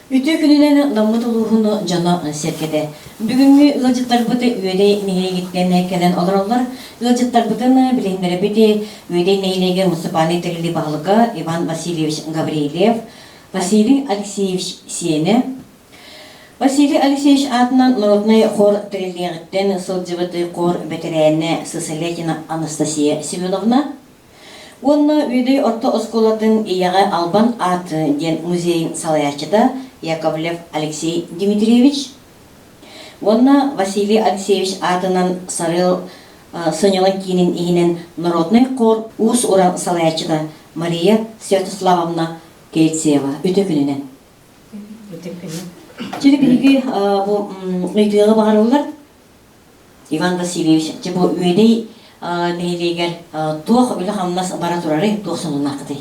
Үтүө күнүнэн Наммыт улууһун дьоно-сэргэтэ. Бүгүҥҥү ыалдьыттарбыт Үөдэй нэһилиэгиттэн кэлэн олороллор. Ыалдьыттарбытын билиһиннэрэбит Үөдэй нэһилиэгэр муниципальнай тэриллии баһылыга Иван Васильевич Гаврильев, Василий Алексеевич сиэнэ, Василий Алексеевич аатынан народнай хор тэриллиэҕиттэн сылдьыбыт хор бэтэрээнэ Сысолятина Анастасия Семеновна, Уонна Үөдэй орто оскуолатын Ийэҕэ Албан аат диэн музейын салайааччыта Яковлев Алексей Дмитриевич уонна Василий Алексеевич аатынан Сарыал сынньалаҥ киинин иһинэн народнай хор уус-уран салайааччыта Мария Святославовна Кейтсеева үтүө күнүнэн. Үтүө күнүн. Чили биһиги бу ыйытыыга баҕарыллар. Иван Васильевич, дьэ бу Үөдэй нэһилиэгэр туох үлэ-хамнас бара турарый, туох сонуннааххытый?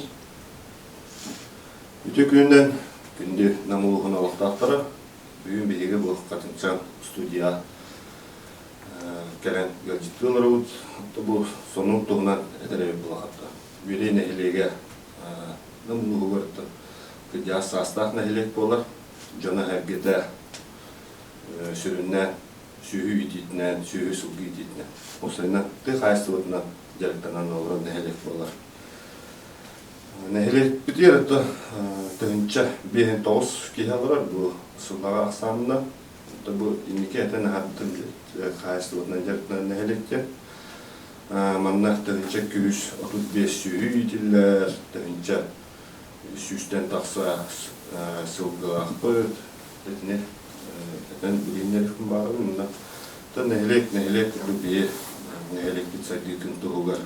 Үтүө күнүнэн күндү Нам улууһун олохтоохторо. Бүгүн биһиги бу Хатыҥчан студия кэлэн ыалдьыттыы олоробут. Бу сонун туһунан этэр эбит буолахатта. Үөдэй нэһилиэгэ Нам улууһугар кырдьаҕас саастаах нэһилиэк буолар. Дьоно-сэргэтэ сүрүннээн сүөһү иитиитинэн, сүөһү сылгы иитиитинэн, уопсайынан тыа хаһаайыстыбатынан дьарыктанан олорор нэһилиэк буолар. Нэһилиэкпитигэр это 1059 киһи олорор бу сыллаҕа ахсаанынан. Бу инники этэн аһарбытым хаһаайыстыбатынан дьарыктанар нэһилиэк Манна 1235 сүөһү иитиллэр, 1100-тэн тахса сылгылаахпыт, итини этэн билиһиннэриэхпин баҕарабын. Онно нэһилиэк нэһилиэк курдук биһи нэһилиэкпит сайдыытын туһугар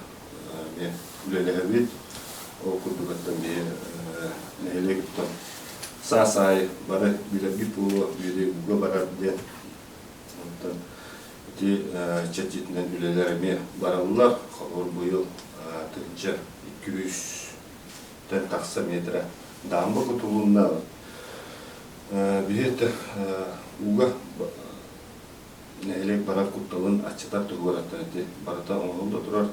эмиэ үлэлэһэбит. Ол курдук оттон биһи нэһилиэк саас аайы бары билэргит буолуо, үөрүүгэ барар диэн. Онтон ити чэрчитинэн үлэлэр эмиэ бараллар. Холобур, быйыл 1200-тэн тахса метрэ даамба кутулунна. Биһи ууга нэһилиэк барар кутталын аччатар туһугар ити барыта оҥоһулла турар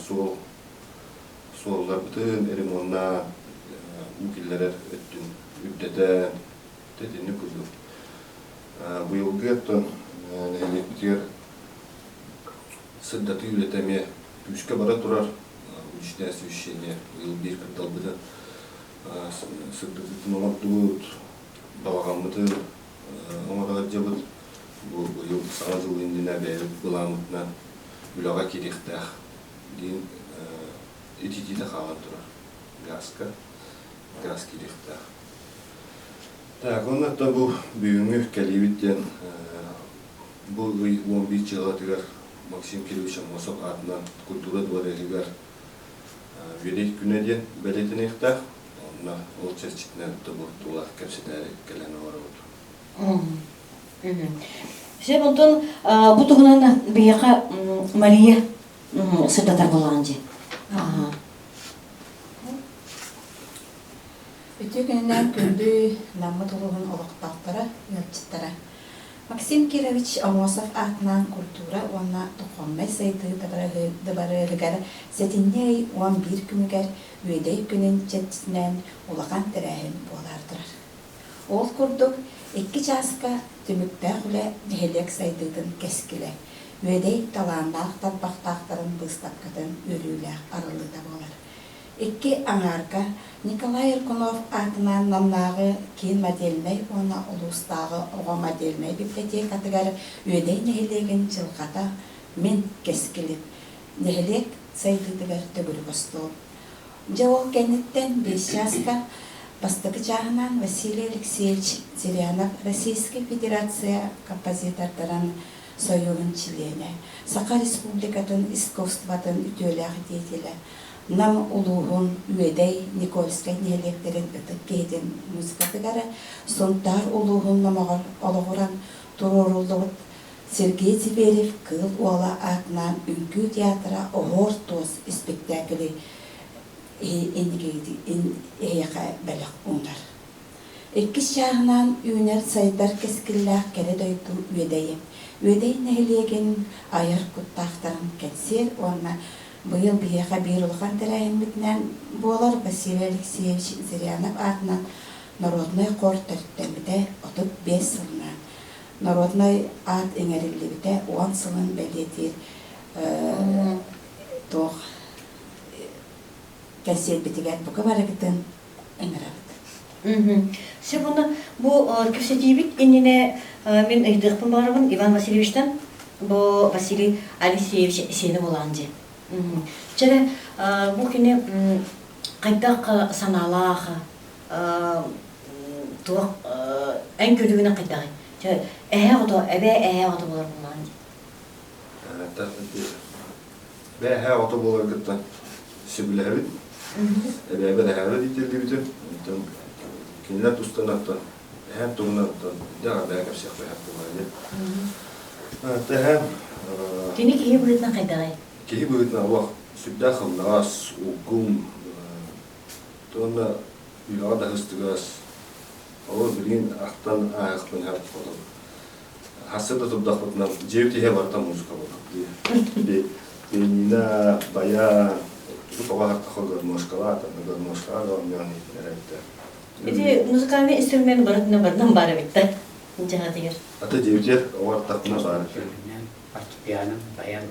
суол суолларбытын ремоннаан уу киллэрэр өттүн үрдэтэн итинник курдук. Быйылгы оттон нэһилиэкпитигэр сырдатыы үлэтэ эмиэ күүскэ бара турар. Уличное освещение быйыл биир кырдалбытын сырдатыытын оҥордубут, балаҕаммытын оҥоро сылдьабыт. Бу быйыл Саҥа дьыл иннинэ бэйэбит былааммытынан үлэҕэ киириэхтээх диэн ититиитэ хаалан турар гааска, гаас киириэхтээх. Так, уонна бу бүгүҥҥү кэлиибит диэн бу ый 11 дьыалатыгар Максим Кириллович Аммосов аатынан культура дворецыгар Үөдэй күнэ диэн бэлиэтэниэхтээх. Онно ол чэрчитинэн бу тула кэпсэтээри кэлэн олоробут. Сөп, онтон бу туһунан биһиэхэ Мария сырдатар буоллаҕын дии. Үтүө күнүнэн күндү Наммыт улууһун олохтоохторо, ыалдьыттара. Максим Кирович Аммосов аатынан культура уонна духовнай сайдыы дыбарыаһыгар сэтинньи ый 11 күнүгэр Үөдэй күнүн чэрчитинэн улахан тэрээһин буолаары турар. Ол курдук, икки чааска түмүктээх үлэ нэһилиэк сайдыытын кэскилэ, Үөдэй талааннаах тарбахтаахтарын быыстапкатын үөрүүлээх арыллыыта буолар. Икки аҥаарга Николай Эркунов аатынан Намнааҕы киин модельнай уонна улуустааҕы оҕо модельнай библиотекатыгар Үөдэй нэһилиэгин дьылҕата Мин кэскилим нэһилиэк сайдыытыгар төгүрүк остуол. Дьэ ол кэнниттэн биэс чааска бастакы чааһынан Василий Алексеевич Зырянов Российскай Федерация композитордарын Сойууһун чилиэнэ, Саха Республикатын искусствотын үтүөлээх деятелэ, Нам улууһун Үөдэй, Никольскай нэһилиэктэрин ытык киһитин музыкатыгар Сунтаар улууһун номоҕор олоҕуран туруоруллубут Сергей Зверев Кыыл Уола аатынан үҥкүү театра Оһуор туос испиктээкили эһиэхэ бэлэх уунар. Иккис чааһынан үүнэр-сайдар кэскиллээх кэрэ дойду Үөдэйэ. Үөдэй нэһилиэгин айар куттаахтарын кэнсиэр уонна быйыл биһиэхэ биир улахан тэрээһиммитинэн буолар Василий Алексеевич Зырянов аатынан народнай хор төрүттэммит. тэриллибитэ 35 сылынан, народнай аат иҥэриллибитэ уон сылын бэлиэтиир туох кэнсиэрбитигэр бука барыгытын ыҥырабыт. Сөп уонна бу кэпсэтиибит иннинэ мин ыйытыахпын баҕарабын Иван Васильевичтан бу Василий Алексеевич сиэнэ буолаҕын дии. Чэрэ бу кини хайдах санаалаах туох эн көрүүгүнэн хайдаҕый? Эһээ оҕото, эбээ эһээ оҕото буолар буоллаҕын дии. Бэйэһээ оҕото буоларгыттан сөбүлэһэбит. Эбээбэр эһээбэр иитиллибитим. Онтон кинилэр тустан оттон эһээм туһунан оттон дэҕэ бэйэ кэпсиэхпин сөп буолар диэн. Эһээм Кини киһи быһыытынан хайдаҕый? Киһи быһыытынан олох сүрдээх хыллаҕас, улгум, уонна үлэҕэ да сыстыгас. Ол билигин ахтан ааһыахпын сөп Хаста да турдахпытына дьиэбит иһэ барыта музыка буолар дии. Пианино, баян, тоҕо аһартахха гармошкалаах, гармошкаҕа да оонньоон иһитинэр эбиттэр. Ити музыкальный инструмент барытынан барынан баар эбит да дьаһатыгар. Ата дьиэбитигэр оҕо артахпына баар. Фортепиано, баян.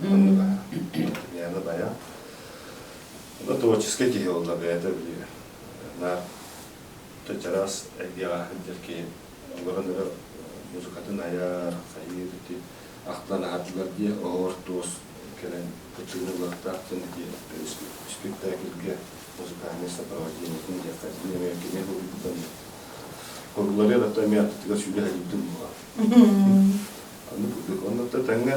Фортепиано, баян. Онно творческай киһи буолла бэйэтэ били наар чараас эйгэҕэ сылдьар киһи олорон эрэ музыкатын айар, хайыыр ити ахтан аһардылар дии оһор туос кэлэн кыттыыны ылыахтаах диэн ити спектакльгэ музыкальнай сопровождениетын диэххэ итини эмиэ кини суруйбутун хорууларыгар ата эмиэ аттытыгар сүүрэ сылдьыбытым буолар. Аны курдук онно тэҥҥэ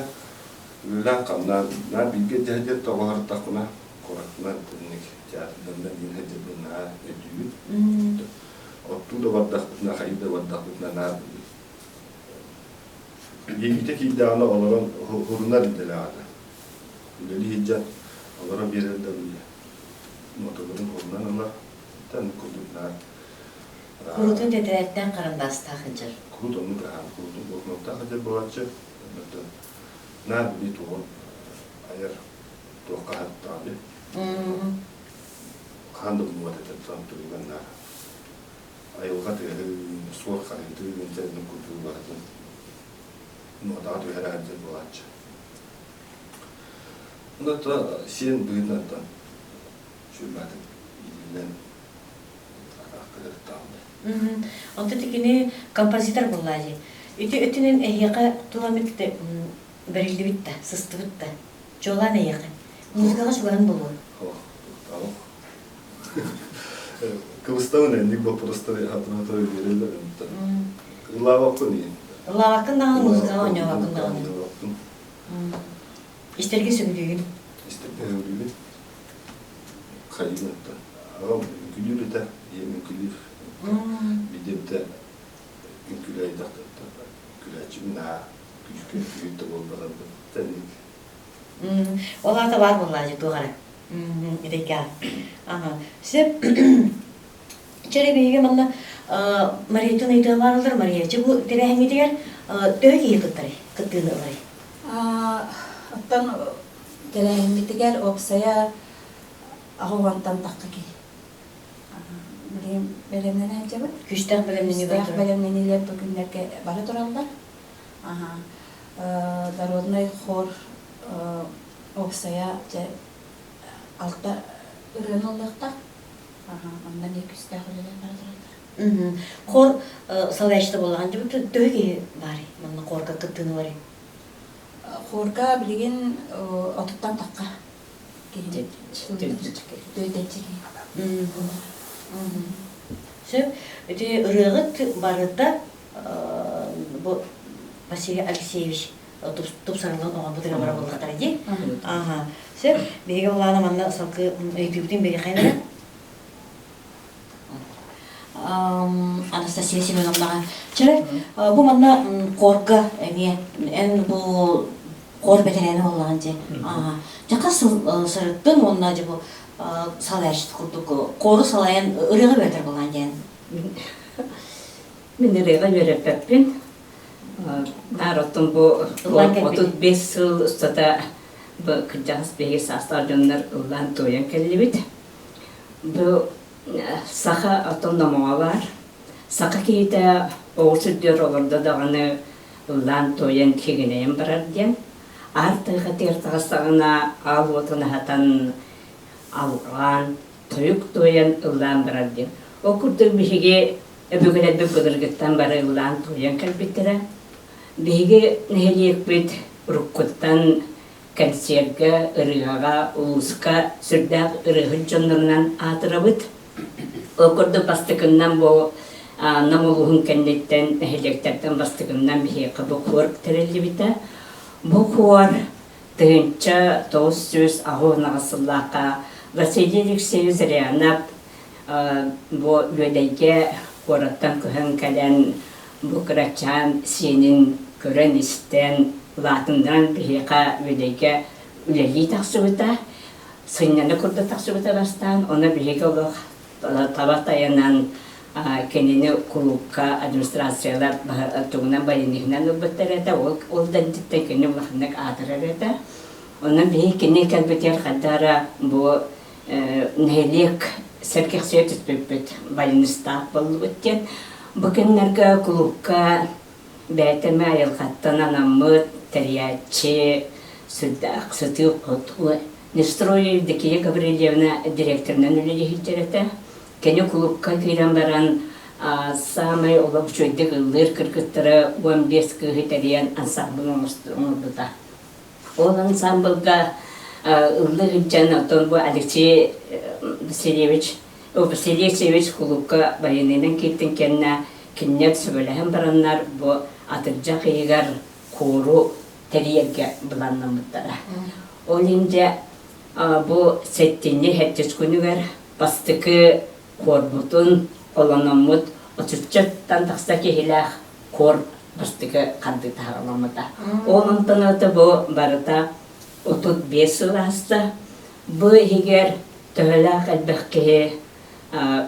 үлэлээн-хамнаан наар бииргэ дьэһдьэр тоҕоһортахпына куоратынан итинник театрдарынан диэн сылдьарбын наһаа өйдүүбүн. Оттуу да бардахпытына, хайыы да бардахпытына наар илиитэ киирдэҕинэ олорон уһурунар идэлээх этэ. Үлэлии сылдьан олорон биэрэр да били ноталарын уһурунан ылар. Тэн курдук наар Курутун тэтэрээттэн харандаастаах сылдьар. Курут оннук аһаан, курутун блокноттаах сылдьар буолааччы. Наар били туоҕун айар туохха аһаттаҕа били. Хаһан да умнубат этэ туруган наар айылҕа тыаһын, суор хаһыытын инчэрин курдук барытын нуотаҕа түһэрэ сылдьар буолааччы. Онно сиэн быһыытынан сүрбаатын иитиллэн Онтон кини композитор буоллаа дии. Ити өттүнэн эһиэхэ туох эмит бэриллибит да, сыстыбыт да, чуолаан эйиэхэ. Музыкаҕа чугаһын буолуо. Кыбыстабын инник боппуруостары хатыра-хатыра биэрэллэр онтон. Ыллаабаппын иһин. Ыллаабаккын даҕаны, музыкаҕа оонньообоккун даҕаны. Истэргэ сөбүлүүгүн. Истэргэ сөбүлүүбүн. Хайыгын оттон. Аҕам үҥкүүлүүр этэ, ийэм үҥкүүлүүр. Биирдэ үҥкүүлээйдэх үҥкүүлээччибин наһаа күүскэ үҥкүүһүт да буолбатарбын. Тэнник. Ол аата баар буоллаа дии туох эрэ. Итэйкээ. Ага. Сөп. Чэрэ биһиги манна Мариятын ыйытыалааллар Мария, чэ бу тэрээһиҥҥитигэр төһө киһи кыттарый, кыттыыны ыларый? Оттон тэрээһиммитигэр уопсайа аҕа уонтан тахха киһи. Билигин бэлэмнэнэ сылдьабыт. Күүстээх бэлэмнэнии бара турар. бэлэмнэниилэр бу күннэргэ бара тураллар. Народнай хор уопсайа дьэ алта ырыаны ыллыахтаах. Онно эмиэ күүстээх үлэлэр бара тураллар. Хор салайааччыта буоллаҕын төһө киһи баарый манна хорга кыттыыны ыларый? Хорга билигин отуттан тахха киһи түөтээччи киһи. Сөп. Ити ырыаҕыт барыта бу Василий Алексеевич тупсарыллан оҥорбут ырыалара буоллахтара дии. Ааха. Сөп. Биһиги улаана манна салгыы ыйытыыбытын биэриэххэ эрэ. Анастасия Семеновнаҕа. Чэрэ, бу манна хорга эмиэ эн бу хор бэтэрээнэ буоллаҕын дьэ. Дьэ хас сыл сырыттын уонна дьэ бу салайааччы курдук хору салайан ырыаҕа үөрэтэр буоллаҕын диэн. Мин ырыаҕа үөрэппэппин. Наар оттон бу 35 сыл устата бу кырдьаҕас биһиги саастаах дьоннор ыллаан туойан кэллибит. Бу саха оттон номоҕо баар. Саха киһитэ оҕус үрдүгэр олордо даҕаны ыллаан-туойан киҥинэйэн барар диэн, аар тайҕатыгар таҕыстаҕына аал уотун аһатан, алҕаан, тойук туойан ыллаан барар диэн. Ол курдук биһиги өбүгэлэрбит былыргыттан бары ыллаан-туойан кэлбиттэрэ. Биһиги нэһилиэкпит уруккуттан кэнсиэргэ, ырыаҕа, улууска сүрдээх ырыаһыт дьоннорунан аатырабыт. Ол курдук бастакыннан бу Нам улууһун кэнниттэн нэһилиэктэртэн бастакыннан биһиэхэ бу хуор тэриллибитэ. Бу хуор 1998 сыллаахха Василий Алексеевич Зырянов бу Үөдэйгэ куораттан көһөн кэлэн бу кырачаан сиэнин көрөн-истэн улаатыннаран биһиэхэ Үөдэйгэ үлэлии тахсыбыта. Сынньана курдук тахсыбыта бастаан, ону биһиги олох таба тайанан кинини кулуупка администрациялар тугунан баяниһынан ылбыттар этэ, ол ол да инниттэн кини улаханнык аатырар этэ. Онон биһиги кини кэлбитигэр хайдах эрэ бу нэһилиэк сэргэхсийэ түспүппүт, баянистаах буоллубут диэн. Бу кэмнэргэ кулуупка бэйэтэ айылҕаттан анаммыт тэрийээччи, сүрдээх сытыы-хотуу Нестрой Евдокия Гаврильевна директорынан үлэлиһилдьэр этэ. Кини кулуупка киирэн баран саамай олох үчүгэйдик ыллыыр кыргыттары 15 кыыһы тэрийэн ансамбль оҥорбута. Ол ансамблга ыллыы сылдьан оттон бу Алексей Васильевич Василий Алексеевич кулуупка байыаннайынан кииртин кэннэ кинилэр сөбүлэһэн бараннар бу атырдьах ыйыгар куору тэрийэргэ былааннаммыттара. Ол иһин дьэ бу сэттинньи сэттис күнүгэр бастакы куорбутун олономмут отуччаттан тахса киһилээх куор бастакы хардыы таһаҕаламмыта. Ол онтон ата бу барыта 35 сыл ааста. Бу иһигэр төһөлөөх элбэх киһи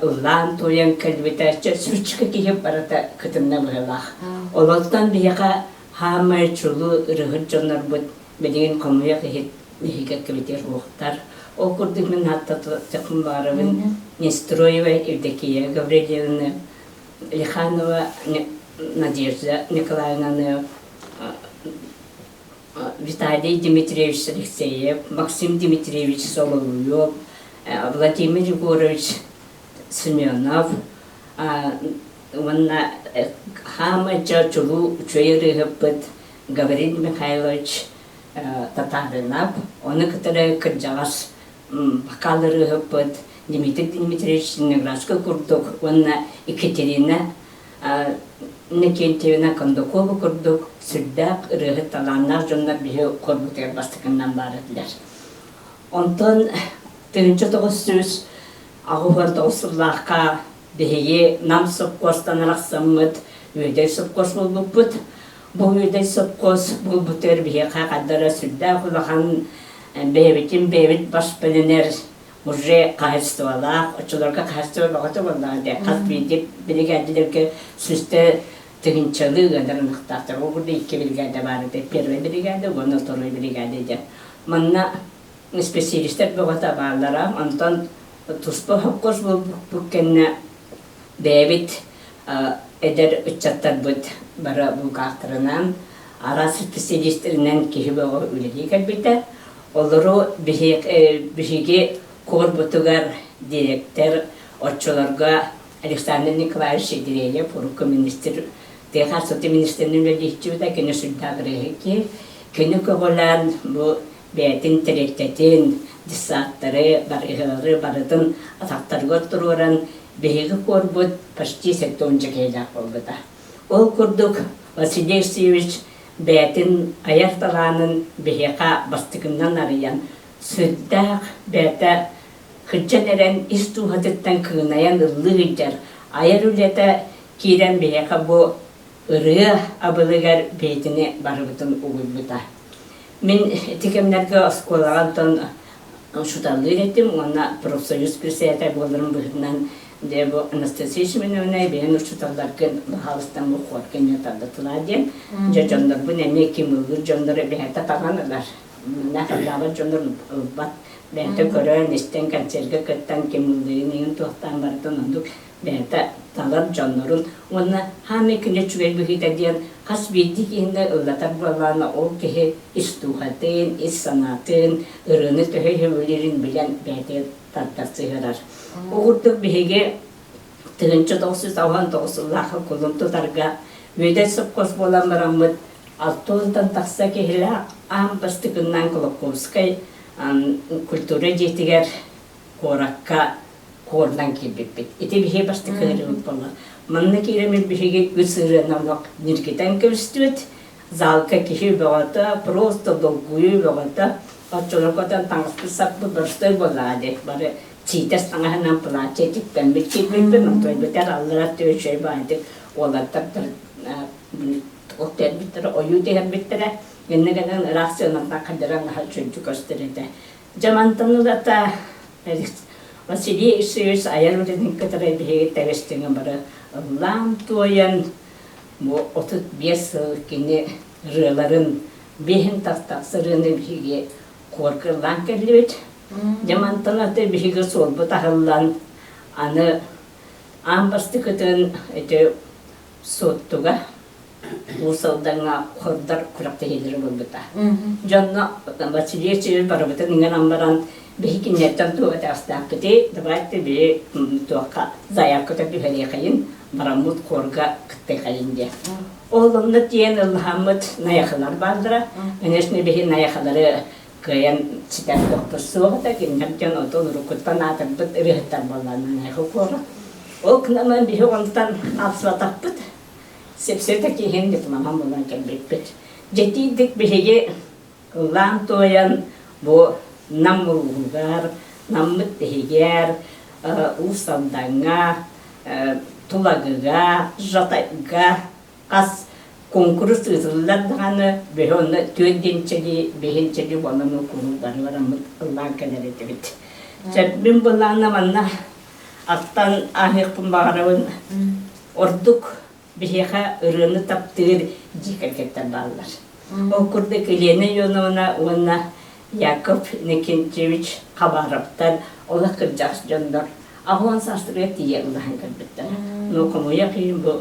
ыллаан-туойан кэлбитэ, сүүсчэкэ киһи барыта кытынна быһыылаах. Олортон биһиэхэ хаамай чулуу ырыһыт дьоннорбут билигин хомуйах иһит иһигэр кэбитэр уохтар. Ол курдук мин хатта баарабын Нестроева Евдокия Гаврильевна, Лиханова Надежда Николаевнаны, Виталий Дмитриевич Алексеев, Максим Дмитриевич Соловьев, Владимир Егорович Семенов уонна хаамай чулуу үчүгэй ырыаһыппыт Гаврил Михайлович Татаринов, ону кытары кырдьаҕас бакал ырыаһыппыт Дмитрий Дмитриевич Стенографскай курдук уонна Екатерина Иннокентьевна Кондакова курдук сүрдээх ырыаһыт талааннаах дьоннор биһи хорбутугар бастакыннан баар этилэр. Онтон 1989 сыллаахха биһиги Нам сопхуостан арахсаммыт Үөдэй сопхуос буолбуппут. Бу Үөдэй сопхуос буолбутугар биһиэхэ хардара сүрдээх улахан бэйэбитин бэйэбит бас бэлэнэр уже хаһайыстыбалаах, оччолорго хаһайыстыба бөҕөтө буоллаҕа дии. Хас биирдии биригээдэлэргэ сүүстэ тыһыынчалыы ыанар ынахтаахтар. Ол курдук икки биригээдэ баар этэ. Первая биригээдэ уонна второй биригээдэ диэн. Манна специалистар бөҕөтө бааллара. Онтон туспа сопхуос буолбуппут кэннэ бэйэбит эдэр ыччаттарбыт бары булгаахтарынан, араас специалистэринэн киһи бөҕө үлэлии кэлбитэ. Олору биһиги куорбутугар директор оччолорго Александр Николаевич Сидереев, урукку министр, тыа хаһаайыстыбатын министринэн үлэлиэхчибитэ, кини сүрдээх ырыаһыт Кини көҕүлээн бу бэйэтин тэрилтэтин, десанттары, барыһыары барытын атахтарыгар туруоран, биһиги куорбут почти 70 киһилээх буолбута. Ол курдук Василий Алексеевич бэйэтин айар талаанын биһиэхэ бастакыннан арыйан, сүрдээх бэйэтэ кырдьан эрэн ис дууһатыттан кыынайан ыллыы сылдьар айар үлэтэ киирэн биһиэхэ бу ырыа абылыгар бэйэтини барыбытын угуйбута. Мин ити кэмнэргэ оскуолаҕа онтон учууталлыыр этим уонна профсоюз председатель буоларым быһыытынан дьэ бу Анастасия Семеновна бэйэн учууталларгын баһаалыстан бу хуорга эмиэ тардатылаа диэн дьэ дьоннорбун эмиэ ким ыллыыр дьоннору бэйэтэ таҥан ылар манна ыллаабат дьоннор ылбат бэйэтэ көрөн истэн концерга кыттан ким ыллыырын иһин туохтаан барытын оннук. бэйэтэ талар дьоннорун уонна хаамай күнэ үчүгэй быһыыта диэн хас биирдии киһини ыллатар буоллаҕына ол киһи ис дууһатын, ис санаатын, ырыаны төһө сөбүлүүрүн билэн бэйэтигэр тардар сыһыарар. Ол курдук биһиги 1999 сыллаахха кулун тутарга Үөдэй сопхуос буолан бараммыт 60-тан тахса киһилээх аан бастакыннан Кулаковскай культура дьиэтигэр куоракка куорунан киирбиппит. Ити биһиги бастакы ырыабыт буолла. Манна киирэммит биһиги үс ырыаны олох ньиргитэн кэбистибит. Залга киһи бөҕөтө, просто долгуйуу бөҕөтө. Оччолорго таҥаспыт саппыт боростуой буоллаҕа дии. Бары сиитэс таҥаһынан платье тиктэммит киирбиппит, онтуойбутар аллара түөчэй баайдык уолаттар туох тэрбиттэрэ, ойуу түһэрбиттэрэ. Иннэ гынан ыраах сыанаттан хадьаран наһаа үчүгэйдик көстөр этэ. Дьэ мантан ылата Василий Исаевич айар үлэтин кытары биһиги тэбистиҥэ бары ыллаан-туойан бу 35 сыл кини ырыаларын биэһин тахса ырыаны биһиги куорка ыллаан кэллибит. Дьэ мантан аты биһиги суолбут аһыллан аны аан бастакытын ити Суоттуга Уус Алдаҥҥа хордар күрэхтэһиилэрэ буолбута. Дьонно Василий Васильевич барыбытын ыҥыран баран биһи кинилэртэн туох итэҕэстээхпитий, давайте биһи туохха заявката түһэриэхэйин, бараммыт хорга кыттыахайын диэн. Ол онно тиийэн ыллаһаммыт найахылар бааллара. Конечно, биһи найахылары кыайан ситэр кыахпыт суох этэ. Кинилэр дьон отон уруккуттан аатырбыт ырыаһыттар буоллаҕына найахы куора. Ол гынан биһи онтон хаалсыбатахпыт. Сепсета киһин дипломан буолан кэлбиппит. Дьэтиийдик биһиги ыллаан-туойан бу Нам улууһугар, Наммыт иһигэр, Уус Алдаҥҥа, Тулагыга, Жатайга хас куонкурус ыытыллар даҕаны биһи онно түөрт диэнчэли, биэһинчэли буолан куруук бары бараммыт ыллаан кэлэр этибит. Чэ, мин былаана манна аттан ааһыахпын баҕарабын. Ордук биһиэхэ ырыаны таптыыр дьиэ кэргэттэр бааллар. Ол курдук Елена Ионовна уонна Яков Иннокентьевич Хабаровтар олох кырдьаҕас дьоннор аҕыс саастарыгар тиийэ ыллаһан кэлбиттэрэ. Но хомойуох иһин бу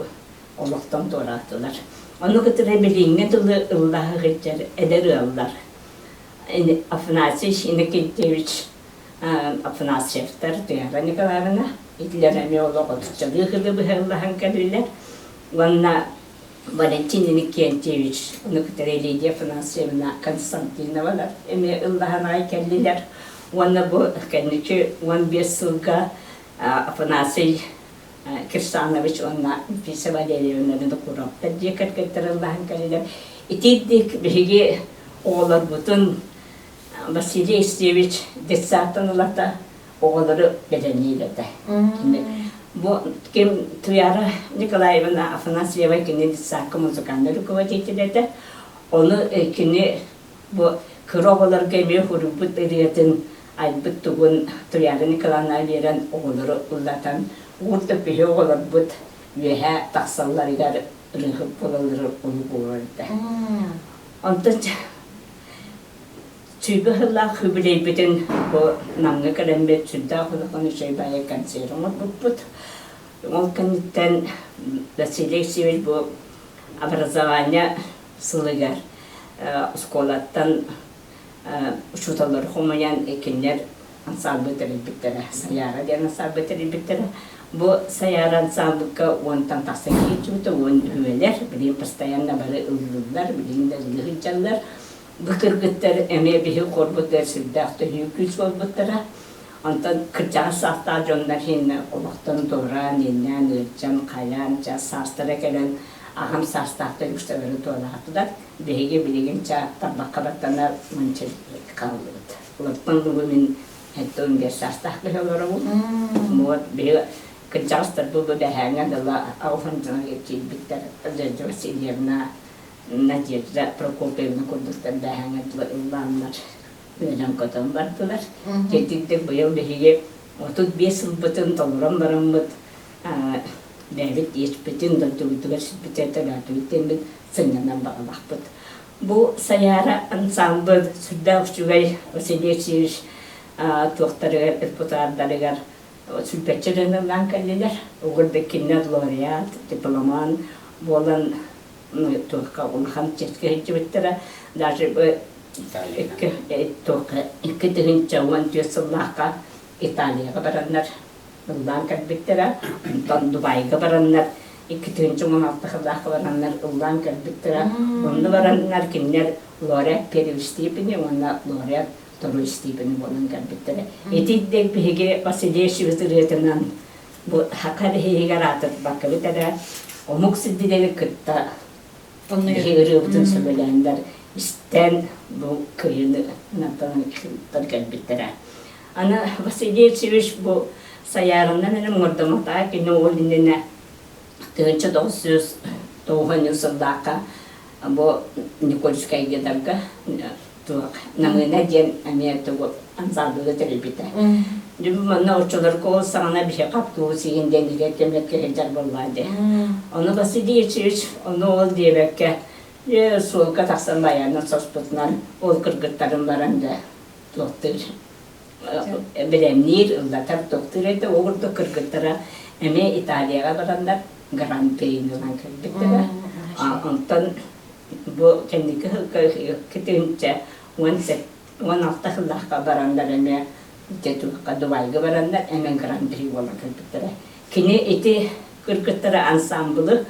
олохтон туораатылар. Ону кытары билиҥҥи тылы ыллаһа сылдьар эдэр ыаллар Афанасий Иннокентьевич Афанасьевтар Туяра Николаевна итилэр эмиэ олох отуччалыы сылы быһа ыллаһан кэллилэр. Уонна Валентин Иннокентьевич, ону кытары Лидия Афанасьевна Константиновалар эмиэ ыллаһан аҕай кэллилэр. Уонна бу кэнники 15 сылга Афанасий Кирсанович уонна Анфиса Валерьевна Винокуровтар дьиэ кэргэттэр ыллаһан кэллилэр. Итирдик биһиги оҕолорбутун Василий Алексеевич детсадтан ылата оҕолору бэлэмниир этэ. Бу ким Туяра Николаевна Афанасьева кини детсадка музыкальный руководитель этэ. Ону кини бу кыра оҕолорго эмиэ суруйбут ырыатын айбыт тугун Туяра Николаевна биэрэн оҕолору ыллатан уурда биһи оҕолорбут үөһэ тахсалларыгар ырыаһыт буолаллары олук уурар этэ. Онтон Сүүрбэ сыллаах юбилейбитин бу Намҥа кэлэммит сүрдээх улахан үчүгэй баайы концерт оҥорбуппут. Ол кэнниттэн Василий Алексеевич бу образование сылыгар оскуолаттан учууталлары хомуйан кинилэр ансаамбыл тэрийбиттэрэ. Сайаара диэн ансаамбыл тэрийбиттэрэ. Бу Сайаара ансаамбылга уонтан тахса киһи уон үһүөлэр, билигин постоянно бары ыллыыллар, билигин да ыллыы сылдьаллар. Бу кыргыттар эмиэ биһи корбутугар сүрдээх төһүү күүс буолбуттара. Онтон кырдьаҕас саастаах дьоннор иһин олохтон туораан, ииннээн, ыалдьан, хайаан, чаас саастара кэлэн аҕам саастаахтар үксэлэрэ туораатылар. Биһиги билигин чаа тарбахха баттанар уонча хааллыбыт. Олортон бүгүн мин 75 саастаах киһи олоробун. Вот биһиги кырдьаҕастар бу бэһээҥҥэ дылы аҕыс дьоно киирбиттэр. Надежда Васильевна, Надежда Прокопьевна курдуктар бэһээҥҥэ дылы ыллааннар үөрэн-көтөн бардылар. Дьэ быйыл биһиги 35 сылбытын толорон бараммыт бэйэбит иэспитин дойдубутугар сиппитэ төлөөтүбүт диэммит сынньанан баҕалаахпыт. Бу Сайаара ансаамбыл сүрдээх үчүгэй Василий Алексеевич туохтарыгар, репутаардарыгар Сүүрбэччэ ыллаан кэллилэр. Угурда кинилэр лауреат, дипломан буолан туохха улахан чиэскэ сылдьыбыттара. Даже 2014 сыллаахха Италияҕа бараннар ыллаан кэлбиттэрэ. Онтон Дубайга бараннар 2016 сыллаахха бараннар ыллаан кэлбиттэрэ. Онно бараннар кинилэр лауреат первой степени уонна лауреат второй степени буолан кэлбиттэрэ. Ити биһиги Василий ырыатынан бу саха биһигэр аатырбаккабыт эрэ омук сирдилэри кытта биһи ырыабытын сөбүлээннэр истэн бу кыайыыны кэлбиттэрэ. Аны Василий Алексеевич бу Сайаарынан эрэ муҥурдамматаҕа кини ол иннинэ 1993 сыллаахха бу Никольскайга туох Намыына диэн эмиэ тугу ансаамбылы тэрийбитэ. Дьэ манна оччолорго ол саҕана биһиэхэ автобус иһин диэн илэ кэмҥэ сылдьар буоллаа дии. Ону Василий Ильич ону ол диэбэккэ дьэ суолга тахсан байаанын соспутунан ол кыргыттарын баран дьэ туохтуур бэлэмниир, ыллатар, туохтуур этэ. Ол курдук кыргыттара эмиэ Италияҕа бараннар гран-при ылан кэлбиттэрэ. Онтон бу кэнники сылга 2016 сыллаахха бараннар эмиэ дьэ Дубайга бараннар эмиэ гран-при буолан кэлбиттэрэ. Кини ити кыргыттара ансаамбылы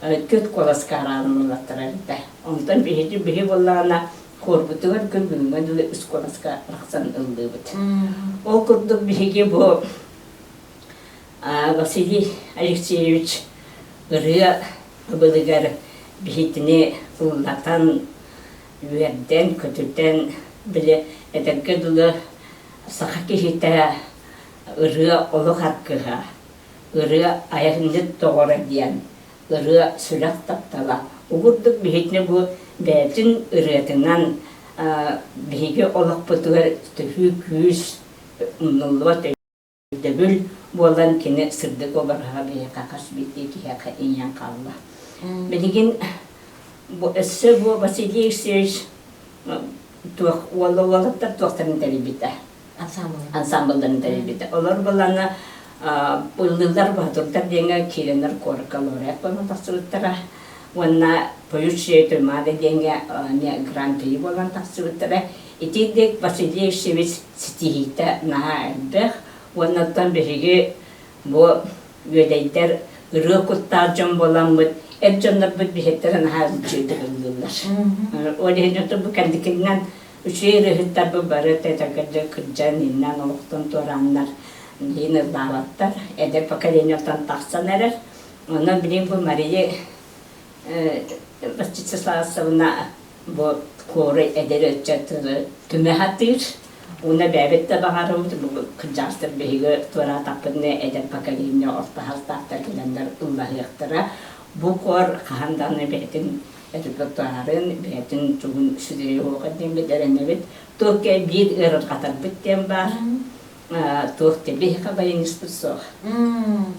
түөрт куоласка араарын ылаттара эбитэ. Онтон биһиги биһи буоллаҕына хуорбутугар күн бүгүҥҥэ дылы үс куоласка арахсан ыллыыбыт. Ол курдук биһиги бу Василий Алексеевич ырыа ыбылыгар биһитини ыллатан, үөрдэн, көтүтэн, били этэргэ дылы саха киһитэ ырыа олох аргыһа, ырыа айанньыт доҕоро диэн, ырыа сүрэх таптала. Угурдук биһитини бу бэйэтин ырыатынан биһиги олохпутугар төһүү күүс умнуллубат өйдөбүл буолан кини сырдык обраһа биһиэхэ хас биирдии киһиэхэ иҥэн хаалла. Билигин бу өссө бу Василий Алексеевич туох уола уолаттар туохтарын тэрийбитэ. Ансамблларын тэрийбитэ. Олор булана ыллыыллар баһатурдар диэҥҥэ киирэннэр куоракка лауреат буолан тахсыбыттара. Уонна Поющие Туймаада диэҥҥэ эмиэ гран-при буолан тахсыбыттара. Итирдик Василий Алексеевич ситиһиитэ наһаа элбэх. Уонна оттон биһиги бу үөдэйдэр ырыа куттаах дьон буоламмыт, эр дьоннорбут биһиэттэрэ наһаа үчүгэйдик ыллыыллар. Ол иһин оттон бу кэнникинэн үчүгэй ырыаһыттарбыт бары тэтэргэ кырдьан, иннэн олохтон туорааннар билигин ыллаабаттар. Эдэр поколениеттан тахсан эрэр. Онон билигин бу Мария Ростиславовна бу куору эдэр ыччаты түмэ сатыыр. Уонна бэйэбит да баҕарабыт, бу кырдьаҕастар биһиги туораатахпытына эдэр поколение орто састаахтар кэлэннэр ыллаһыахтара. Бу куор хаһан даҕаны бэйэтин репертуарын, бэйэтин тугун сүтүрүө диэммит эрэнэбит. Туох биир ыарырҕатарбыт диэн баар. Туох биһиэхэ баяниспыт суох.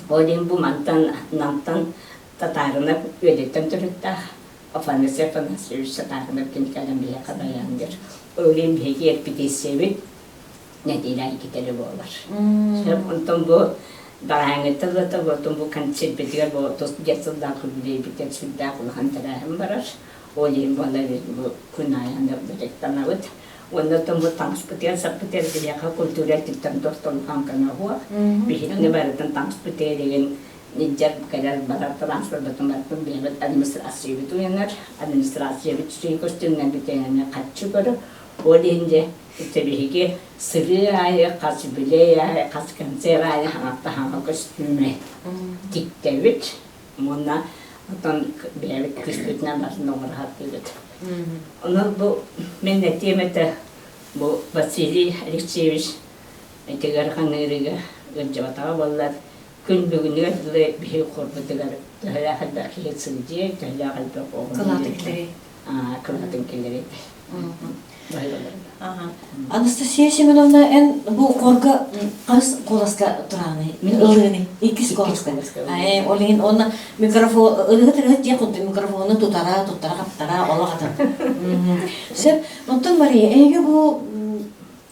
Ол иһин бу мантан Намтан Татаарынап үөдэттэн төрүттээх Афанасий Афанасьевич Татаарынап кини кэлэн биһиэхэ байаан диир. Ол иһин биһиги эрпитииссийэбит нэдиэлэ иккитэ буолар. Онтон бу баҕааҥҥыттан ылата оттон бу концерпитигэр бу 35 сыллаах юбилейбитигэр сүрдээх улахан тэрээһин барар. Ол иһин буолла бу күн аайы дьарыктанабыт. Уонна оттон бу таҥаспытыгар-саппытыгар биһиэхэ культура өттүттэн туох улахан көмө суох. Биһигини барытын таҥаспытыгар игин илдьэр кэлэр барар транспорпутун барытын бэйэбит администрациябыт уйанар. Администрациябыт үчүгэй көстүүннэн бүтэнэ харчы көрөр. Ол иһин дьэ ити биһиги сырыы аайы, хас юбилей аайы, хас концерт аайы хаҥатта хаҥа көстүүмэ тиктэбит. Уонна оттон бэйэбит күүспүтүнэн барытын оҥоро сатыыбыт. Онон бу мин этиэм этэ бу Василий Алексеевич ити ыарахан ыарыыга ыалдьыбатаҕа буоллар күн бүгүнүгэр дылы биһиги хорбутугар төһөлөөх элбэх киһи сылдьыай, төһөлөөх элбэх оҕону Кылаатын киллэрэй. кылаатын киллэрэй. Анастасия Семеновна, эн бу хорга хас куоласка турааны? Ылыыны. Иккис куоласка. Ол иһин онно микрофон ырыһыт ырыһыт диэн курдук микрофону тутара, туттара хаптара, олох атын. Сөп. Онтон Мария, эйиги бу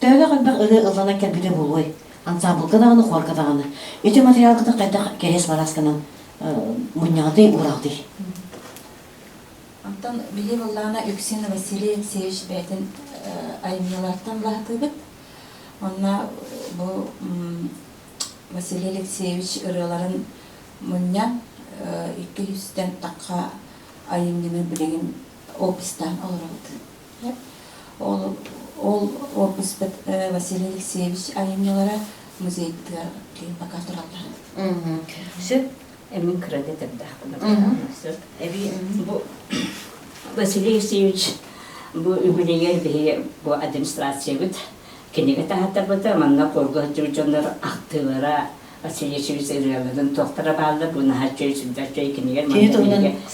төһөлөөх элбэх ырыа ылланан кэлбитэ буолуой? Ансаамбылга даҕаны, хуорга даҕаны. Ити материалгытын хайдах кэриэс марасканан мунньаҕытый, уураҕытый? Онтон биһи буоллаҕына үксүн Василий Алексеевич бэйэтин айымньыларыттан улаатыыбыт. Онно бу Василий Алексеевич ырыаларын мунньан 200-тэн тахха айымньыны билигин опистаан олоробут. Ол, ол описпыт Василий Алексеевич айымньылара музейбытыгар билигин пока тураллар. Сөп. Эмин кыра этэрдээх сөп. Бу Василий Алексеевич бу үбүлүйэр биһиги бу администрациябыт кинигэ таһааттарбыта манна корго сылдьыбыт дьоннор ахтыылара Василий Алексеевич ырыаларын туохтара бааллар бу наһаа үчүгэй сүрдээх үчүгэй кинигэ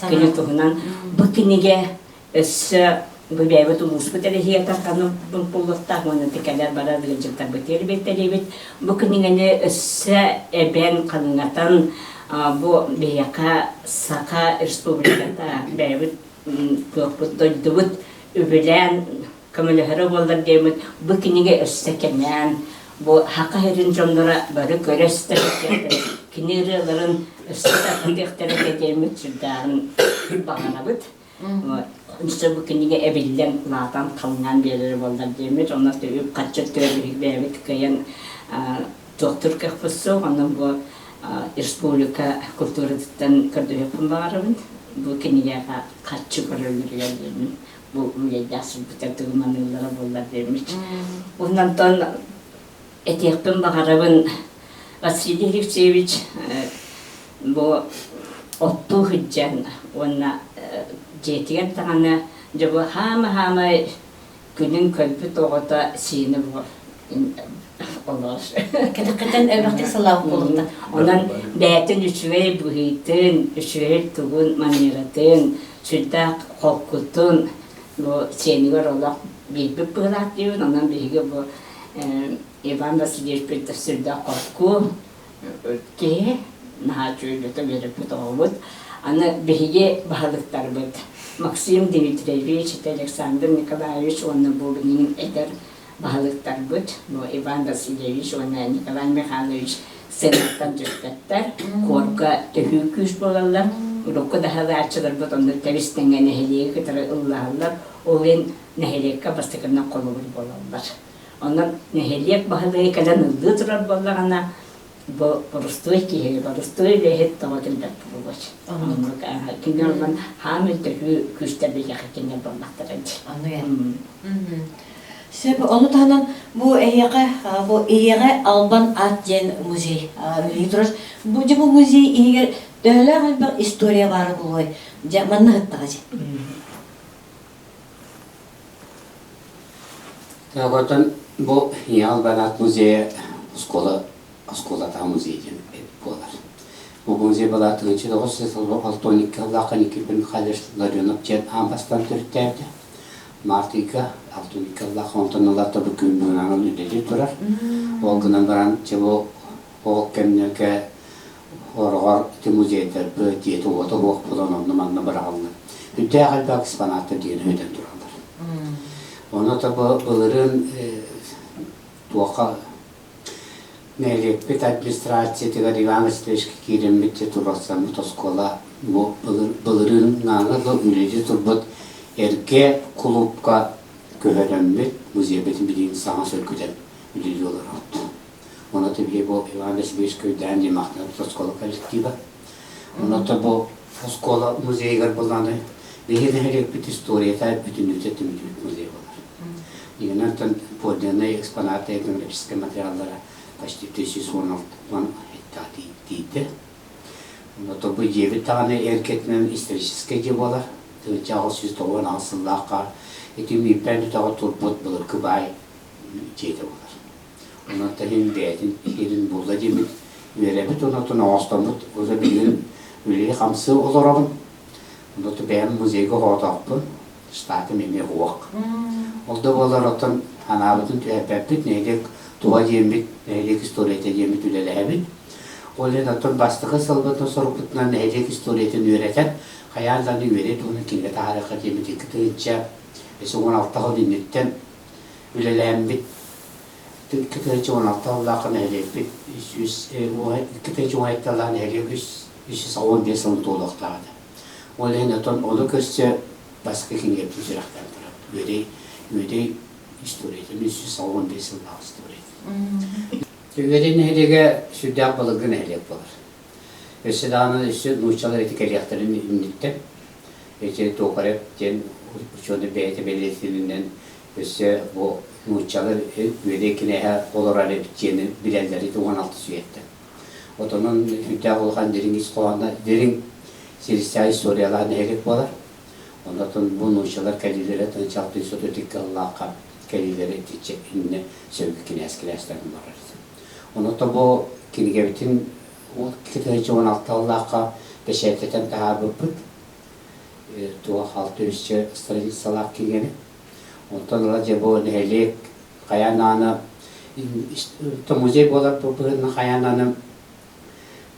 кини туһунан бу кинигэ Өссө бу бэйэбит улууспут эрэһиэтэ ханнык буллуохтаах уонна кэлэр барар ыалдьыттарбытыгар биэртэлиибит. Бу кинигэни өссө эбэн, хаҥатан бу биһиэхэ Саха Республиката бэйэбит кыахпыт дойдубут үбүлээн көмөлөһөрө буоллар диэммит бу кинигэ өссө кэҥээн бу Саха сирин дьонноро бары көрө истэ кини ырыаларын өссө тарҕатыахтара диэммит сүрдээҕин баҕарабыт. Өссө бу кинигэ эбиллэн, улаатан, халыҥаан биэрэрэ буоллар диэммит, онно үп-харчы өттүгэр бэйэбит кыайан туохтуур кыахпыт суох, онон бу республика культуратыттан көрдөһүөхпүн баҕарабын. Бу кинигэҕэ харчы көрөллөрүгэр диэммин, бу үгэйдээх сылбыта тугу маныыллара буоллар диэммит. Онтон этиэхпин баҕарабын Василий Алексеевич бу оттуу сылдьан уонна дьиэтигэр даҕаны дьэ бу хаама-хаамай күнүн көрбүт оҕото сиини бу олоор. Кэтэххитэн элбэхтик сылаабыт буолуохта. Онон бэйэтин үчүгэй быһыытын, үчүгэй тугун манератын, сүрдээх холкутун бу сиэнигэр олох биэрбит быһыылаах диибин. Онон биһиги бу Иван Васильевич сүрдээх холку киһи, наһаа үчүгэй үөрэппит оҕобут. Аны биһиги баһылыктарбыт Максим Дмитриевич, Александр Николаевич уонна бу билигин эдэр баһылыктарбыт бу Иван Васильевич уонна Николай Михайлович сценаттан түспэттэр, хуорга төһүү күүс буолаллар. Урукку даһалааччыларбыт онно тэбис-тэҥҥэ нэһилиэги кытары ыллаһаллар, ол иһин нэһилиэккэ бастакынан холобур буолаллар. Онон нэһилиэк баһылыга кэлэн ыллыы турар буоллаҕына, бу борустуой киһи, борустуой үлэһит тоҕо кэлбэт буолуой. Оннук кини онон хаамый төһүү күүстэр биһиэхэ кинилэр буоллахтара дии. Сөп, ону таһынан бу эһиэхэ бу Ийэҕэ Албан аат диэн музей үлэлии турар. Бу дьэ бу музей иһигэр төһөлөөх элбэх история баара буолуой? Дьэ манна ыһыттаҕа дьэ. Оттон бу Ийэ Албан музейа оскуола оскуолатааҕы музей диэн буолар. Бу музей была 1962 сыллаахха Никифор Михайлович Ларионов диэн аан бастаан төрүттээбитэ. Март ыйга 62 сыллаах онтон ылата бу күн бүгүн үлэлии турар. Ол гынан баран дьэ бу ол кэмнэргэ Хороҕор ити музейдарбыт дьиэтэ-уота суох буолан онно-манна быраҕыллар. Үрдээх элбэх экспонаттар диэн өйдөөн тураллар. Ону то былырыын туохха нэһилиэкпит администрациятыгар Иван Васильевичка киирэммит дьэ туруорсаммыт оскуола бу былырыын да үлэлии турбут эргэ кулуупка көһөрөммүт музейбытын билигин саҥа сөргүтэн үлэлии олоробут. Онно биһиги бу Иван Васильевич Көйдөөн диэн махтанабыт оскуола коллектива. Онно бу оскуола музейыгар буллааны биһиги нэһилиэкпит историята бүтүннүүтэ түмүллүбүт музей буолар. Игнаттан подлинные экспонаты этнографическай материаллара почти 1116 гектар тиийдэ. Онно бу дьиэбит даҕаны эргэтинэн историческай дьиэ буолар. 1898 сыллаахха ити Мииппээн түтэҕэ турбут былыргы баай дьиэтэ буолар. Онон иһин бэйэтин иһирин булла диэммит үөрэбит онотун оҥостоммут уже билигин үлэлии-хамсыы олоробун. Оноту бэйэм музейга оҕотоохпун, штатым эмиэ уох. Ол да буоллар оттон анаабытын түһэрбэппит, нэһилиэк туһа диэммит, нэһилиэк историята диэммит үлэлэһэбит. Ол иһин оттон бастакы сылбытын сорукпутунан нэһилиэк историятын үөрэтэн, хайаан даҕаны үөрэ туһунан кинигэ таһаарыахха диэммит 2006 сыл инниттэн үлэлээммит. 2016 сыллаахха нэһилиэкпит 2017 сыллаах нэһилиэк 385 сылын туолуохтаах этэ. Ол иһин оттон ону көрсө бастакы кинигэбитин сүрэхтээн турабыт. Үөдэй Үөдэй историятын 385 сыллаах историятын. Үөдэй нэһилиэгэ сүрдээх былыргы нэһилиэк буолар. Өссө даҕаны өссө нууччалар ити кэлиэхтэрин инниттэн ити Токарев диэн учуонай бэйэтэ бэлиэтииринэн өссө бу нууччалар Үөдэй кинээһэ олорор эбит диэни билэллэр ити 16 үйэттэн. Отонун сүрдээх улахан дириҥ ис хоһооно дириҥ силистээх историялаах нэһилиэк буолар. Онтон бу нууччалар кэлиилэрэ тынчалтыы соту икки кэлиилэрэ итиччэ иннэ сөргү кинээс кинээстэрин барар. Онон бу кинигэбитин 2016 сыллаахха бэчээттэтэн таһаарбыппыт. Туох 600 страницалаах кинигэни. Онтон ыла дьэ бу нэһилиэк хайаан даҕаны музей буолар быһыытынан хайаан даҕаны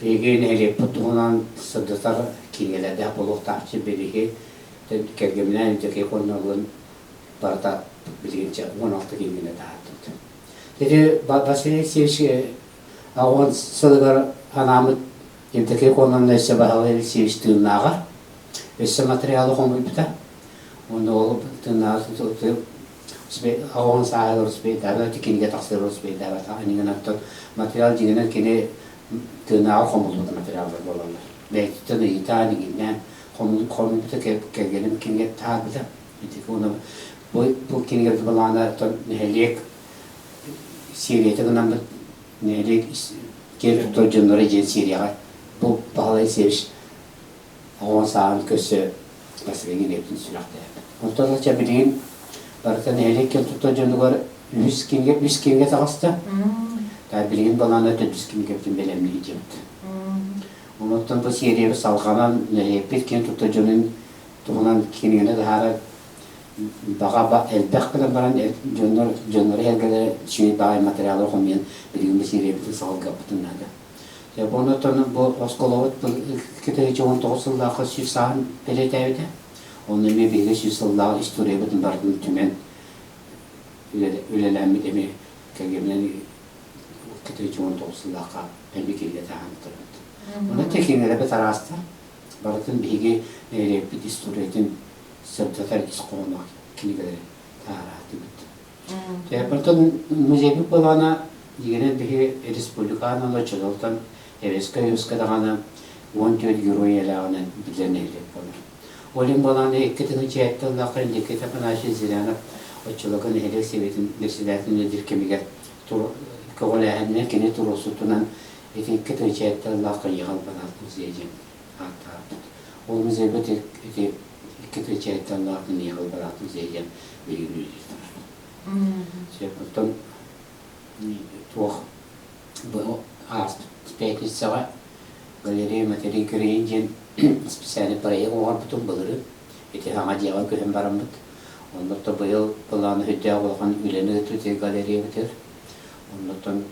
биһиги нэһилиэкпит туһунан сырдатар кинигэлэрдээх буолуохтаах биһиги кэргэминээн Евдокия Конновлын барыта билигин 16 кинигэни таһаардыбыт. Ити Василий Алексеевич аҕыс сылыгар анааммыт Евдокия Коновна өссө Баһылай Алексеевич тыыннааҕар өссө материалы хомуйбута. Уонна ол тыыннааҕар аҕыс сааһыгар успейдаабат, кинигэ тахсыар успейдаабатах. Иннигин оттон материал дьиҥинэн кини тыынааҕар хомуллубут материаллар буолаллар. Бэйэтиттэн ыйытаан, иҥиннээн хомуйбута, кэргэним кинигэ таһаарбыта. Ити бу, бу кинигэ былаана оттон нэһилиэк серията гынаммыт нэһилиэк киэр туттар дьонноро диэн серияҕа бу Баһылай Алексеевич оҕо сааһын көрсө бастакы кинигэтин сүрэхтээбит. Онтон ылча билигин барыта нэһилиэк киэн туттар дьонугар үһүс кинигэ үс кинигэ таҕыста. Та билигин балаана төрдүс кинигэбитин бэлэмнии дьиэбит. Онуттан бу сериябыт салҕанан нэһилиэкпит киэн туттар дьонун туһунан кинигэни таһаарар баҕа элбэх гынан баран дьоннор дьоннору эргэлэрэ үчүгэй баҕайы материалы хомуйан билигин бу сериябытын салгыахпытын наада. Дьэ бу онтон бу оскуолабыт 2019 сыллаахха сүүс сааһын бэлиэтээбитэ. Онно эмиэ биһиги сүүс сыллаах историябытын барытын түмэн үлэлээммит эмиэ кэргэминэн 2019 сыллаахха эмиэ кинигэ таһаан турабыт. Онон те кинигэлэрбит араастар. Барытын биһиги нэһилиэкпит историятын сырдатар ис хоһооноох кинигэлэри таһаараатыбыт. Онтон музейбыт былаана дьиҥинэн биһи республиканан оччотолтон Эвеска Юска даҕаны 14 герой элээҕинэн биллэр нэһилиэк буолар. Ол иһин балаана икки тыһыынча ыллаахха Никита Афанасьевич Зырянов оччолорго нэһилиэк сэбиэтин председателин үлэлиир кэмигэр көҕүлээһининэн кини туруорсутунан ити икки тыһыынча ыллаахха Ехал Банат музейа диэн ааттаабыт. Ол музейбыт ити икки тыһыынча ыллаах Ехал Банат музейа диэн билигин үлэлиир турар. Оттон туох бу ааспыт пятницаҕа галерея матерей Грейн диэн специальный проект оҥорбутум былырыын. Ити саҥа дьиэҕэ көһөн бараммыт. Оннуттан быйыл былааны сүрдээх улахан үлэни ыытыы галереябытыгар. Оннуттан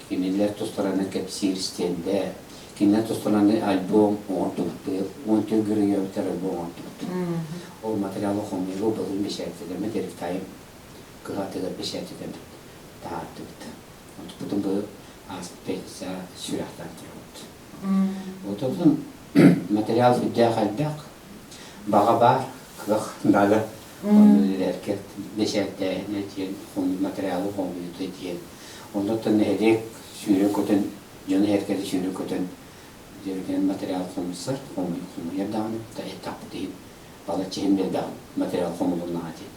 кинилэр тустарынан кэпсиир стендэ, кинилэр тустарынан альбом оҥордубут быйыл. 14 геройбутар альбом оҥордубут. Ол материалы хомуйуу былырыын бэчээттэтэммит, Эрифтайым кыһатыгар бэчээттэтэммит таһаардыбыт. Онтуппутун бу ааспыт пятница сүрэхтээн турабыт. Ототун материал сүрдээх элбэх, баҕа баар, кыах наада. Онно үлэлэргэ бэчээттээһинэ диэн материалы хомуйуута диэн. Оннуттан нэһилиэк сүүрэн-көтөн, дьону эргэри сүүрэн-көтөн дьиэбитинэн материал хомуйсар, хомуйар даҕаны, эттэхпит иһин балачча иһин элбэх материал хомулуннаҕа диэн.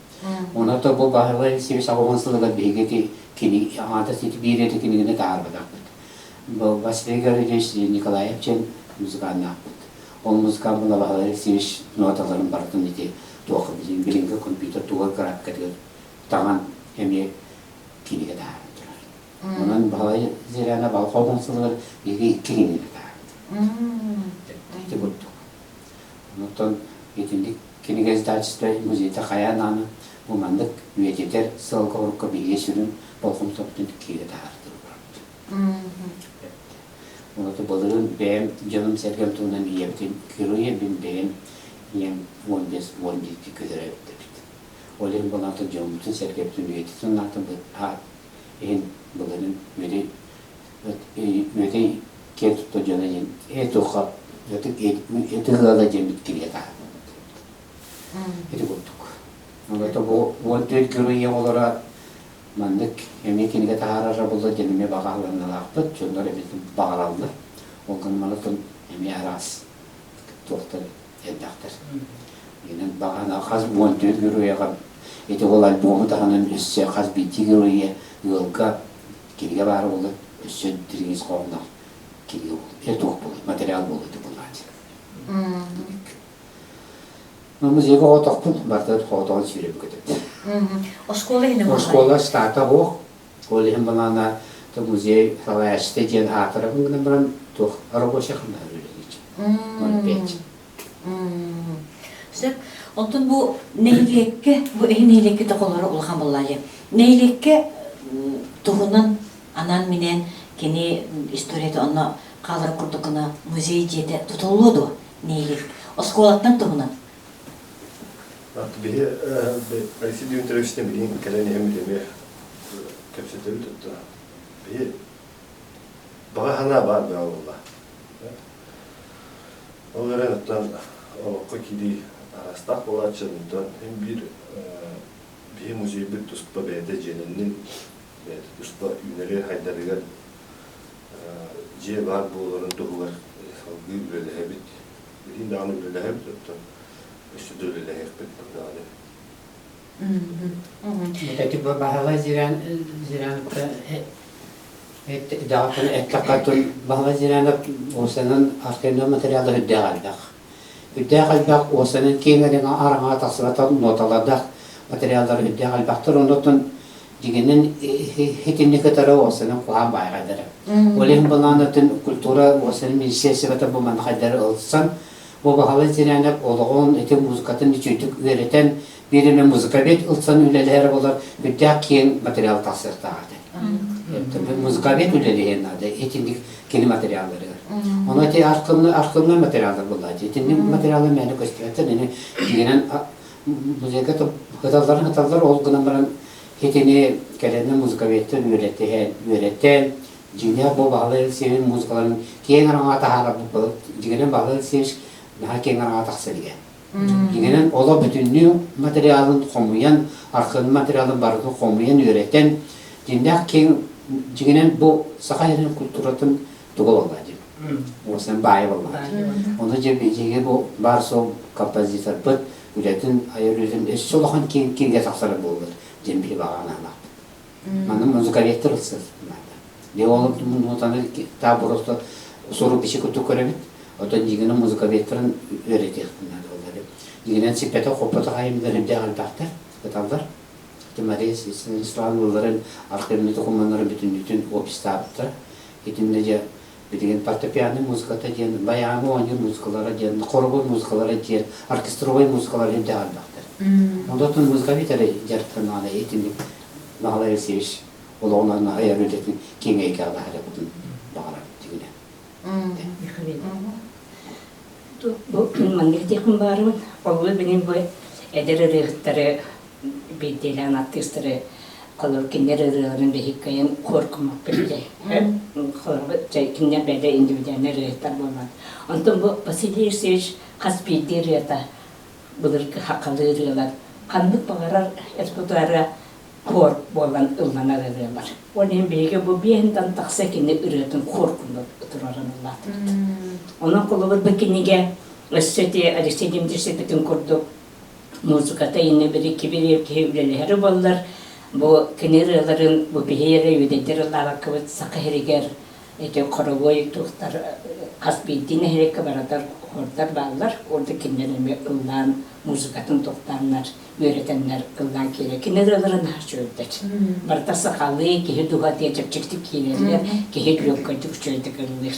Онон бу Баһылай Алексеевич аҕыс сылыгар биһиги ити кини аата ити биир эрэ кинигэни таһаарбатахпыт. Бу Василий Гаврильевич Николаев диэн музыканнаахпыт. Ол музыкант була Баһылай Алексеевич ноталарын барытын ити туох билиҥҥи компьютер тугар графикатыгар таҥан эмиэ кинигэ таһааран турар. Онон Баһылай Зыряна Балхоҕун сылыгар биһиги икки кинигэ таһаарбыт. Ити курдук. Онтон итинник кинигэ издательство музейта хайаан даҕаны бу маннык үйэтитэр сыалга-сорукка биһиги сүрүн болҕомтобутун киирэ таһаардыбыт. Оното былырыын бэйэм дьонум-сэргэм туһунан ийэбитин герой бэйэм ийэм 15-11 көтөрөбүт эбит. Ол иһин балаата дьоммутун-сэргэбитин үйэтитин аатын иһин. Былырын үөдэй үөдэй киэн тутта дьоно диэн этуха ытык ыала диэммит кинигэ таһаарбыт. Ити курдук. Оното бу 14 герой оҕолоро маннык эмиэ кинигэ таһаарара буолла диэн эмиэ баҕаланалаахпыт, дьоннор эбитин баҕараллар. Ол гынан баран эмиэ араас туохтар элбэхтэр. Инэн баҕана хас 14 геройга ити ол альбому таһынан өссө хас биирдии геройа ыалга кинигэ баара буолла өссө дириҥ ис хоһоонноох кинигэ буолла, туох буолла, материал буолла ити буолааччы. Музейга оҕотохпун, барытын хоотоҕун сүүрэн көтөбүт. Оскуола иһинэ Оскуола штата суох. Ол иһин балаана музей салайааччыта диэн аатырабын гынан баран туох рабочий хамнаһы үлэлиир. 0,5. Сөп. Онтон бу нэһилиэккэ, бу иһин нэһилиэккэ тохолоро улахан буоллаайы. Нэһилиэккэ туһунан анаан-минээн кини историята онно хаалар курдук гына музей дьиэтэ тутуллуо дуо? Нэһилиэк оскуолаттан туһунан. Биһи Алексей Дмитриевичтэн билигин кэлэн иһэн эмиэ кэпсэтэбит отто. Биһи баҕа санаа баар бөҕө буолла. Ол эрэн оттон олоххо киирии араастаах буолааччы, онтон син биир биһи музейбыт туспа бэйэтэ дьиэлэннин, бэйэтэ туспа үүнэри-хайдарыгар дьиэ баар буоларын туһугар салгыы үлэлэһэбит. Билигин даҕаны үлэлэһэбит, оттон өссө да үлэлэһиэхпит даҕаны. Это типа Баһылай Зирян Даҕатан эттэххэ Баһылай Зирянов уосанан архивнай материала үрдээх элбэх. Үрдээх элбэх уосанан киэҥ араҥаҕа тахсыбатах ноталардаах материаллар үрдээх элбэхтэр. Оннуттан дьиҥинэн итинни кытары уосанан куһаан баайҕайдара. Ол иһин былаанатын культура уосанын министерствота бу манхайдары ылсан бу Баһылай Зирянов олоҕун ити музыкатын үчүгдүк үөрэтэн биир эмэ музыкабед ылсан үлэлэһэр буолар үрдээх киэҥ материал тахсыахтаах этэ. Музыкабед үлэлэһиэн наада итинник кини материалларыгар. Ону ити архивный архивный материаллар буоллааччы. Итинник материалы мээнэ көстүбэттэр. Ини дьиҥинэн музейга хыталларын хыталлар ол гынан баран итини кэлэннэ музыковедтар үөрэтиһэн үөрэтэн дьиҥнээх бу Баһылай Алексеевич музыкаларын киэҥ араҥаҕа таһаарарбыт дьиҥинэн Баһылай Алексеевич наһаа киэҥ араҥаҕа тахсар игэ. Дьиҥинэн олох бүтүннүү материалын хомуйан, архыын материалын барытын хомуйан үөрэтэн, дьиҥнээх киэҥ дьиҥинэн бу саха сирин культуратын туга буолла диэн. Уосан баайа буолла. Ону дьэ биһиги бу баар суол композиторбыт үлэтин айар үлэтин өссө улахан киэҥ киэҥгэ тахсара буоллар диэн биһи баҕа санаалаахпыт. Манна музыковедтар ылсыахтаахтар. Де ол нотаны та просто сурук бичик курдук көрөбүт. Оттон дьиҥинэн музыковедтарын үөрэтиэхтин наада буоллар. Дьиҥинэн сиппэтэх-хоппотох айымньылар үрдээх элбэхтэр, ыталлар. Ити Мария Станиславовналарын архивный докумуоннарын бүтүннүүтүн опистаабыттар. Итиннэ дьэ билигин фортепиано музыката диэн, баяны оонньуур музыкалара диэн, хоровой музыкалара диэн, оркестровай музыкалара үрдээх элбэхтэр. Онтон музыковед эрэ дьарыктанаҕына итинник Баһылай Алексеевич олоҕунан айар үлэтин киэҥ эйгэҕэ таһаарыахпытын баҕарабыт дьиҥинэ. Бу маннык диэхпин баарыбын. Холобур, билигин бу эдэр ырыаһыттары биирдиилээн артыыстары холобур кинилэр ырыаларын биһиккэйэн хор гыммаппыт дии. Холобур, кинилэр бэйэлэрэ индивидуальнай ырыаһыттар буолан. Онтон бу Василий Алексеевич хас биирдии ырыата былыргы хахалыы ырыалар ханнык баҕарар репертуара хор буолан ылланар ырыалар. Ол иһин биһиги бу биэһинтэн тахса кини ырыатын хор курдук турарын ыллаатыбыт. Онон холобур бу кинигэ өссө ити Алексей Дмитриевич эппитин курдук музыката иннэ били кибириэп киһи үлэлэһэрэ буоллар бу кини ырыаларын бу биһи эрэ үөдэйдэр ыллаабаккабыт саха сиригэр ити хоровой туохтар хас биирдии нэһилиэккэ баратар хордар бааллар ордук кинилэр эмиэ ыллаан музыкатын тохтооннор үөрэтэннэр ыллаан киирэр кини ырыалара наһаа үчүгэйдэр барыта сахалыы киһи дууһатыгар чэпчэкитик киирэллэр киһи легкойдук үчүгэйдик ыллыыр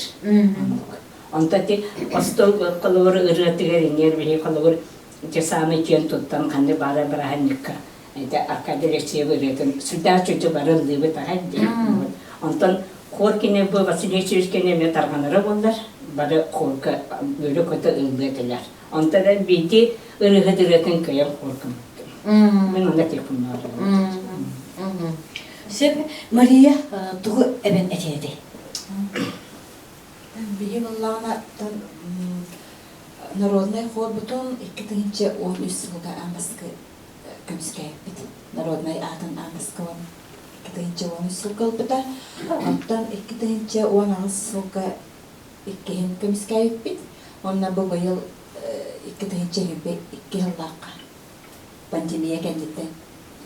онто ити остуол холобур ырыатыгар иҥэр биһи холобур ити саамай киэн туттан ханнык баара бырааһынньыкка ити Аркадий Алексеев ырыатын сүрдээх чочу бары ыллыыбыт аҕай диэн. Онтон хор кини бу Василий Алексеевич кини эмиэ тарҕанара буоллар, бары хорга үөрэ-көтө ыллыа этилэр. Онтон эн биирдии ырыаһыт ырыатын кыайан хор гыммыттым. Мин онно этиэхпин баҕарабын. Сөп. Мария, тугу эбэн этиэн этэй? Биһи буоллаҕына народнай хорбутун 2013 сылга аан бастакы көмүскээбиппит. Народнай аатын аан бастакы 2013 сылга ылбыта. Оттон 2018 сылга иккиһин көмүскээбиппит. Уонна бу быйыл 2022 сыллаахха пандемия кэнниттэн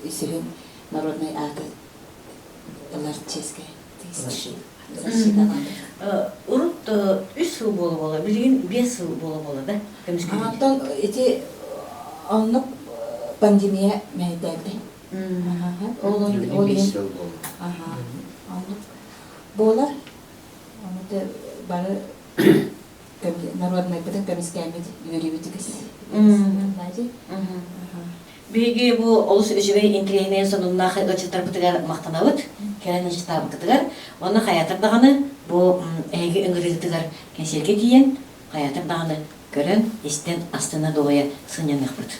үсүһүн народнай ааты ылар чиэскэ Урут үс сыл буола-буола, билигин 5 сыл буола-буола да көмүскүүллэр. Оттон ити оннук пандемия мэһэйдээбитэ. Ол ол иһин оннук буолар. Оны бары народнайбытын көмүскээммит үөрүүбүт үгүс. Биһиги бу олус үчүгэй интэриэһинэй сонуннаах ыалдьыттарбытыгар махтанабыт, кэлэн ыалдьыттаабыккытыгар. Уонна хайаатар даҕаны бу эһиги ыҥырыыгытыгар кэнсиэргэ тиийэн, хайаатар даҕаны көрөн, истэн, астына дуоһуйа сынньаныахпыт.